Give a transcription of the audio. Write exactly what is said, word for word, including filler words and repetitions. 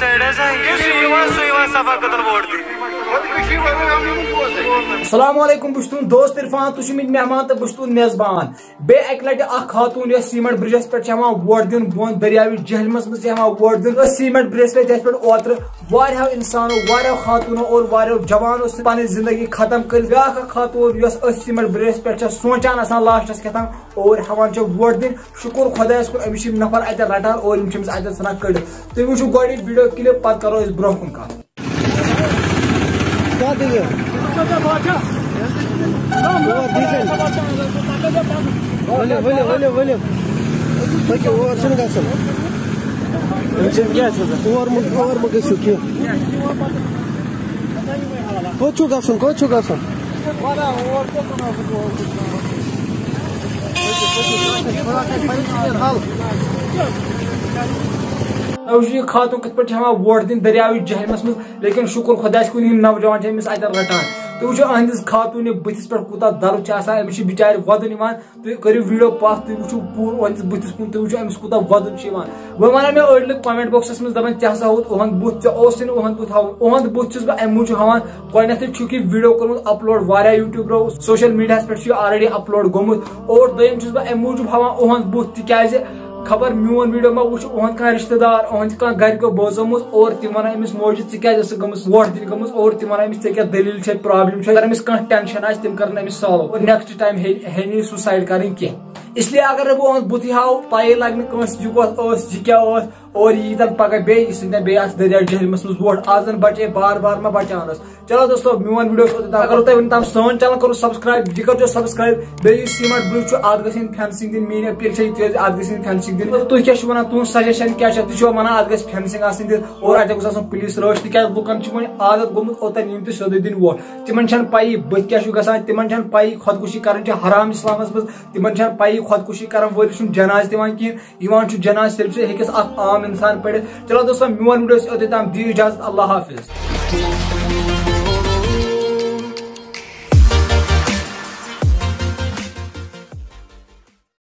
سایڈس یُس یِوان سُہ یِوان صفا قدل ووٹ دِنہِ۔ السلام علیکم، بہٕ چھُس تُہُنٛد دوست عرفان، تُہۍ چھِو میٲنۍ مہمان تہٕ بہٕ چھُس تُہُنٛد میزبان۔ بیٚیہِ اَکہِ لَٹہِ اَکھ خاتوٗن، یۄس سیمنٹ برجس پٮ۪ٹھ چھِ ہٮ۪وان ووٹ دیُن، بۄن دٔریاوِ جہلمس منٛز چھِ ہٮ۪وان ووٹ دیُن۔ أتھۍ سیمنٹ برجس پٮ۪ٹھ، یَتھ پٮ۪ٹھ اوترٕ واریاہو اِنسانو، واریاہو خاتوٗنو اور واریاہو جوانو سۭتۍ پنٕنۍ زندگی ختم کٔرِتھ۔ بیٛاکھ اَکھ خاتوٗن، یۄس أتھۍ سیمنٹ برجس پٮ۪ٹھ چھےٚ سونٛچان آسان لاسٹس کیٛاہ تام، اور ہٮ۪وان چھِ ووٹ دِنۍ۔ شُکُر خۄدایَس کُن، أمِس چھِ یِم نفر اَتٮ۪ن رَٹان اور یِم چھِ أمِس اَتٮ۪ن ژھٕنان کٔڑِتھ۔ تُہۍ وٕچھِو گۄڈٕ یہِ video clip، پَتہٕ کَرو أسۍ برٛونٛہہ کُن کَتھ۔ کیٛاہ دٔلیٖل؟ ؤلِو، ؤلِو، ؤلِو، ؤلِو۔ پٔکِو، اور چھُنہٕ گژھُن۔ وٕچھِو، کیٛاہ چھُ گژھُن؟ اور مہٕ، اور مہٕ گٔژھِو کینٛہہ۔ کوٚت چھُو گژھُن؟ کوٚت چھُو گژھُن؟ نہ وٕچھِو یہِ خاتوٗن کِتھ پٲٹھۍ چھِ ہٮ۪وان ووٹ دِنۍ دٔریاوِ جہلمس منٛز، لیکن شُکُر خۄدایَس کُن، یِم نوجوان چھِ أمِس اَتٮ۪ن رَٹان۔ تُہۍ وٕچھِو أہٕنٛدِس خاتوٗنہِ بٕتھِس پٮ۪ٹھ کوٗتاہ درد چھُ آسان، أمِس چھِ بِچارِ وَدُن یِوان۔ تُہۍ کٔرِو video pause، تُہۍ وٕچھِو پوٗرٕ أہٕنٛدِس بٕتھِس کُن، تُہۍ وٕچھِو أمِس کوٗتاہ وَدُن چھُ یِوان۔ وۄنۍ وَنان مےٚ أڑۍ لُکھ comment boxس منٛز دَپان، "ژےٚ ہسا ہووُتھ اُہُنٛد بُتھ، ژےٚ اوسُے نہٕ اُہُنٛد بُتھ ہاوُن۔" اُہُنٛد بُتھ چھُس بہٕ اَمہِ موٗجوٗب ہاوان، گۄڈٕنٮ۪تھٕے چھُکھ یہِ video کوٚرمُت upload واریاہ YouTuberو، social mediaہَس پٮ۪ٹھ چھُ یہِ already upload گوٚمُت۔ اور دوٚیِم چھُس بہٕ اَمہِ موٗجوٗب ہاوان اُہُنٛد بُتھ، تِکیٛازِ خبر میون video ما وٕچھ اُہُنٛد کانٛہہ رِشتہٕ دار، اُہُنٛد کانٛہہ گَرِکیو بوزومُت اور تِم وَنان أمِس موجی، "ژٕ کیٛازِ ٲسٕکھ گٔمٕژ ووٹ دِنہِ گٔمٕژ؟" اور تِم وَنان أمِس، "ژےٚ کیٛاہ دٔلیٖل چھےٚ، problem چھےٚ؟" اگر أمِس کانٛہہ tension آسہِ، تِم کَرَن أمِس solve اور next time ہے-، ہے نہٕ یہِ suicide کَرٕنۍ کینٛہہ۔ اس لیے اگر نہٕ بہٕ اُہُنٛد بُتھٕے ہاوٕ، پَیی لَگہِ نہٕ کٲنٛسہِ یہِ کُس اوس، یہِ کیٛاہ اوس، اور یہِ ییٖتَن پَگاہ بیٚیہِ، یہِ ژھٕنہِ بیٚیہِ اَتھ دٔریاو جہلمَس منٛز ووٹ۔ آز زَن بَچے بار بار ما بَچان ٲس۔ چلو دوستو، میون video چھُ اوٚتتھ تام۔ اگر تۄہہِ وُنہِ تام سٲنۍ channel کوٚروٕ subscribe، یہِ کٔرۍزیو subscribe۔ بیٚیہِ یُس سیمنٹ برج چھُ، اَتھ گژھِ یِنۍ fencing دِنہٕ۔ میٲنۍ appeal چھےٚ یہِ تہِ زِ اَتھ گژھِ یِنۍ fencing دِنہٕ۔ تُہۍ کیٛاہ چھِو وَنان؟ تُہُنٛد suggestion کیٛاہ چھےٚ؟ تُہۍ چھِوا وَنان اَتھ گژھِ fencing آسٕنۍ دِتھ اور اَتہِ گوٚژھ آسُن police رٲچھ؟ تِکیٛازِ لُکَن چھُ وۄنۍ عادت گوٚمُت اوٚتَن یِن تہٕ سیوٚدُے دِنۍ ووٹ۔ تِمَن چھَنہٕ پَیی بٕتھِ کیٛاہ چھُ گژھان، تِمَن چھَنہٕ پَیی خۄدکُشی کَرٕنۍ چھِ حرام اِسلامَس منٛز، تِمَن چھَنہٕ پَیی خۄدکُشی کَرَن وٲلِس چھُنہٕ جنازٕ تہِ یِوان کِہیٖنۍ۔ یِوان چھُ جنازٕ صرف سے ہیٚکِس اَکھ عام اِنسان پٔرِتھ۔ چلو دوستو، میون video چھُ اوٚتتھ تام، دِیِو اِجازت، اللہ حافظ۔